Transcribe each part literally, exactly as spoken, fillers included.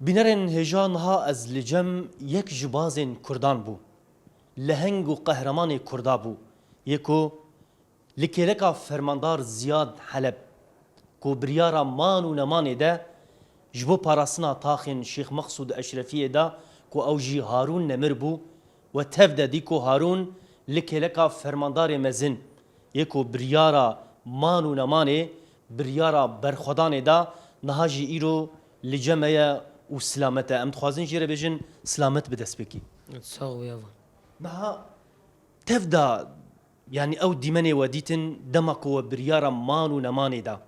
Bînerên hêja, niha ez li cem yek ji bazên Kurdan bû. Leheng û qehremanê Kurda bû. Yê ku li kêleka fermandar Ziyad Heleb, ku biryara man û nemanê de ji bo parastina taxên Şêx Mexsûd Eşrefiyê da, ku ew jî Harûn Nemir bû, we tev de dî ku Harûn li kêleka fermandarê mezin yê ku biryara man û nemanê, biryara berxwedanê da, niha jî îro li cem me ye û silamet e. Em dixwazin jê re bêjin silamet bi destpêkî. Sax bî, ava. Niha tev da, yanî ew dîmenê we dîtin dema ku we biryara man û nemanê da.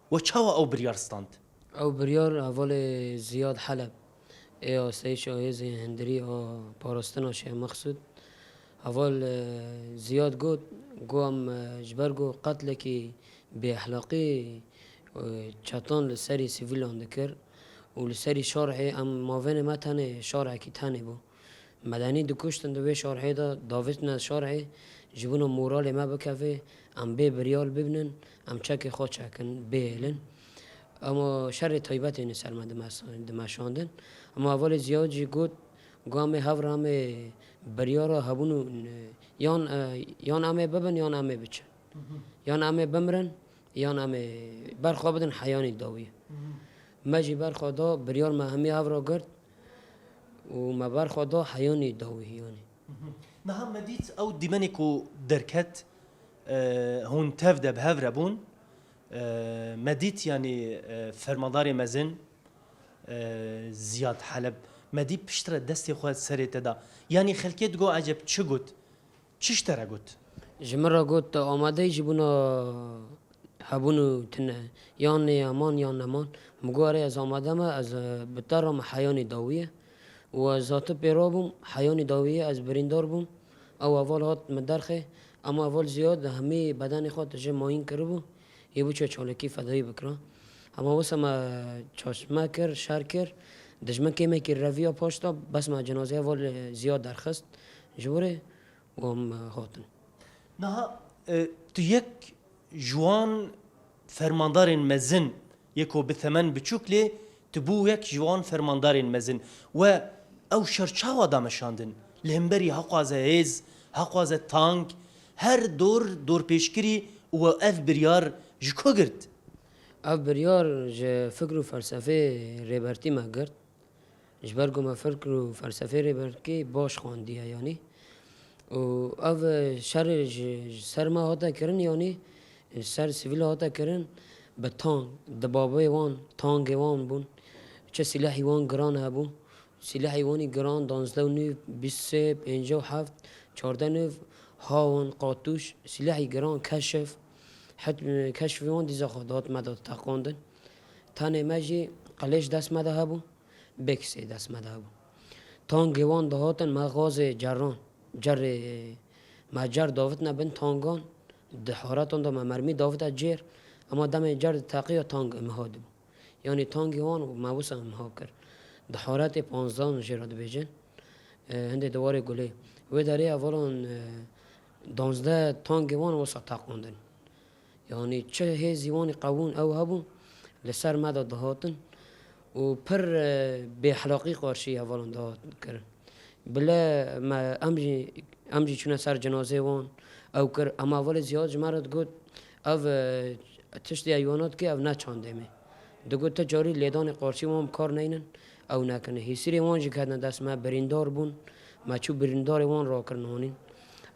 We çawa ew biryar stand? Ew biryar hevalê Ziyad Heleb, ê asteyîşa hêzên hundirî a parastina Şêx Mexsûd. Heval, e, Ziyad got, got em, e, ji ber ku qetlekî bêexlaqî, e, çetan li serî sivîlan dikir û li serî şarhê em mavênê me tenê şarhekî tenê bû. Medenî dikuştin di vê şarhê de, davêtine şarhê, ji bona moralê me bikeve, em bê biryar bibinin, em çekê xwe çekin, bihêlin. Ema şerê taybetê ne ser me dimes-, dimeşandin. Ema hevalê Ziyad jî got, got, em ê hev re em ê biryara hebûn û, yan, e, yan em ê bibin, yan em ê biçin. Yan em ê bimirin, yan em ê berxwe bidin heyanî dawiyê. Me jî berxwe da, biryar me hemî hev re girt û me berxwe da heyanî dawî, yanî. Niha me dît ew dîmenê ku derket, e, hûn tev de bi hev re bûn. E, me dît, yanî, e, fermandarê mezin, e, Ziyad Heleb, me dît piştre destê xwe serê te da. Yanî xelkê digot, eceb çi got? Çi ji te re got? Ji min re got, "Tu amade yî ji bona hebûn û tune, yan nêheman yan neman?" Min got, "Erê, ez amade me, ez, e, bi te re me heyanî dawiyê." Û ez hate pê re bûm, heyanî dawiyê ez birîndar bûm. Ew heval hat min derxê, ema heval Ziyad hemî bedenê xwe tije mayîn kiribû. Yê biçe çalakî fedayî bikira. Ema wisa me çaşme kir, şer kir. Dijmin kêmekî reviya paş da, bes me cenazeyê heval, e, Ziyad derxist ji wirê. Wan, e, hatin. Niha, e, tu yek ji wan fermandarên mezin yê ku bi temen biçûk lê tu bû yek ji wan fermandarên mezin. We ew şer çawa da meşandin? Li hemberî heqwaze hêz, heqwaze tank, her dor dorpêçkirî û we ev biryar ji ku girt? Ev biryar ji fikr û felsefê Rêbertî me girt. Ji ber ku me fikr û felsefê Rêbertî baş xwendiye, yanî. Û ev şer ji, ji ser me hate kirin, yanî, ji ser sivîl hate kirin, bi tang, di babê wan, tangê wan bûn. Çi sîlehî wan giran hebû. Sîlehî wanî giran, danzdeh nûv, bîst sê, pêncî û heft, çardeh nûv, hawon, qatûş, sîlehî giran, keşif. Het, keşifê wan dîza xwe dihat me de teqandin. Tenê me jî qilêç dest me de hebû. Bêkisê dest me de hebû. Tangê wan dihatin me gazê ceran, cerê me cer davitine bin tangan, di haretan de me mermî davite cêr, ema demê cer diteqiya tang imha dibû. Yanî tangê wan me wisa imha kir. Di haretê panzdan jê re dibêjin, e, hindê di warê gulê. Wê derê hevalan, e, danzdeh tangê wan wisa teqandin. Yanî çi hêzî wan qewûn ew hebûn, li ser me de dihatin û pir, e, bêexlaqî qarşî hevalan dihat kirin. Bile me, em jî, em jî çûne ser cenazeyê wan, ew kir. Ema hevalê Ziyad ji me re digot, ev, e, tiştê eywana dike, ev ne çandê me. Digot, ti carî lêdanê qarşî wan bi kar neynin, ew nekin. Hîsirê wan jî ketine dest me, birîndar bûn. Me çû birîndarê wan rakirin hanîn.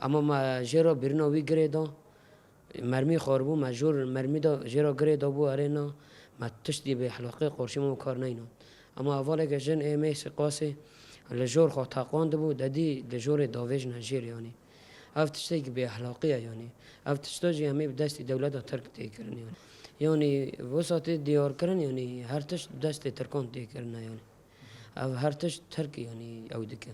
Ema me jê re birîna wî girê da. Mermî xwaribû, me jor mermî da, jê re girê dabû erê na, me tiştî bêexlaqî qarşî me kar neyna. Ema hevaleke jin ê mêsî qasê li jor xwe teqandibû, dedî li jorê davêjine jêr, yanî. Ev tiştekî bêexlaqî ye, yanî. Ev tişta jî hemî bi destî dewleta Tirk tê kirin, yanî. Yanî, wisa tê diyar kirin, yanî, her tişt bi destê Tirkan tê kirine, yanî. Ev her tişt Tirk, yanî, ew dike.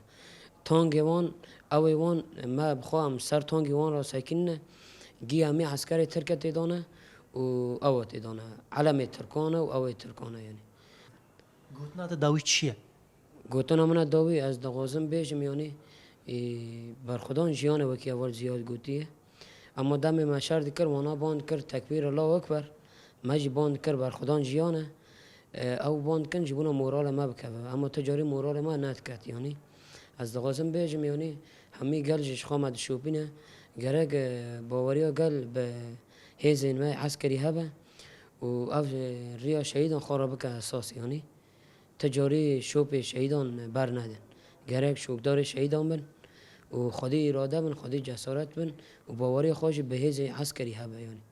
Tangê wan, ew ê wan, me bi xwe em ser tangê wan re sekînine, gî hemî eskerê Tirke tê dane û ew tê dane. Elemê Tirkan e û ew ê Tirkan e, yanî. Gotina te dawî çi ye? Gotina min a dawî, ez dixwazim bêjim, yanî, e, berxwedan jiyan e, wekî heval Ziyad gotiye. Ema demê me şer dikir, wana ban dikir, tekbîr, Allahu Ekber. Me jî ban dikir, berxwedan jiyan e. e, ew van dikin ji bona morala me bikeve. Ema tu carî morala me nediket, yanî. Ez dixwazim bêjim, yanî, hemî gel jî ji xwe me dişopîne. Gerek, e, baweriya gel bi hêzên me eskerî hebe û ev, e, riya şehîdan xwe re bike esas, yanî. Ti carî şopê şehîdan bernedin. Gerek şopdarê şehîdan bin û xwedî îrade bin, xwedî cesaret bin û baweriya xwe jî bi hêzê eskerî hebe, yanî.